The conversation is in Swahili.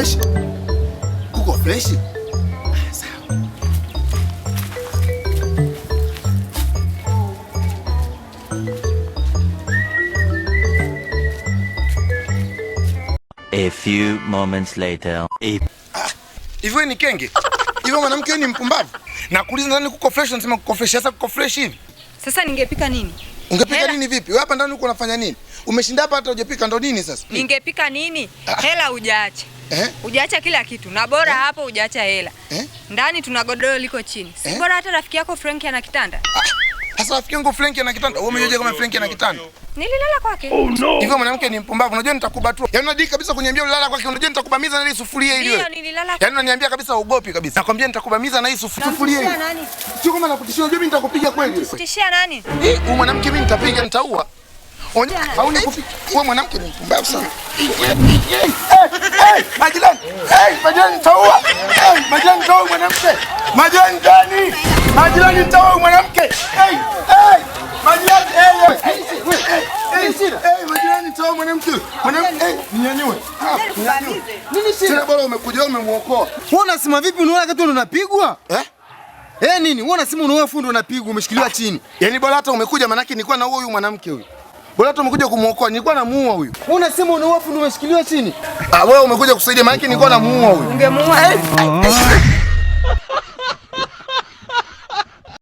Fresh? Kuko fresh? Ah, sawa. A few moments later. Hivi wewe ni kenge? Hivi mwanamke ni mpumbavu? Nakuuliza ndani kuko fresh, unasema kuko fresh. Sasa kuko fresh hivi? Sasa ningepika nini? Ungepika Hela. nini vipi? Wewe hapa ndani uko unafanya nini? Umeshinda hapa hata hujapika ndo nini sasa? Ningepika nini? Hela hujaacha. Eh? Hujaacha kila kitu na bora hapo hujaacha hela. Eh? Ndani tuna godoro liko chini. Si Eh? bora hata rafiki yako Frank ana kitanda? Sasa rafiki yangu Frank ana kitanda. Wewe umejuaje kama Frank ana kitanda? Nililala kwake. Hivyo mwanamke ni mpumbavu. Unajua nitakubatua. Yaani unadii kabisa kuniambia ulala kwake. Unajua nitakubamiza na hii sufuria hili Ndio wewe. nililala. Yaani unaniambia kabisa uogopi kabisa. Nakwambia nitakubamiza na hii sufuria hili. Namtishia nani? Sio kama nakutishia, unajua mimi nitakupiga kweli. Tishia nani? Eh, huyu mwanamke mimi nitapiga nitaua. Onya, hauni kupiga. Wewe mwanamke ni mpumbavu sana. Eh, majirani. Eh, majirani nitaua. Eh, majirani nitaua mwanamke. Majirani ndani. Majirani nitaua mwanamke. Eh, eh, majirani eh, eh, eh, eh, majirani nitaua mwanamke. Mwanamke, eh, ninyanyue. Ah, ninyanyue. Nini shida? Tena bora umekuja wewe umemuokoa. Wewe unasema vipi unaona kitu ndo unapigwa? Eh? Eh, nini? Wewe unasema unaona fundi unapigwa umeshikiliwa chini. Yaani bora hata umekuja manake nilikuwa na huyu mwanamke huyu. Bora hata umekuja kumuokoa, nilikuwa namuua huyu. Wewe unasema unaona fundi umeshikiliwa chini. Ah, wewe umekuja kusaidia manake nilikuwa namuua huyu. Ungemuua.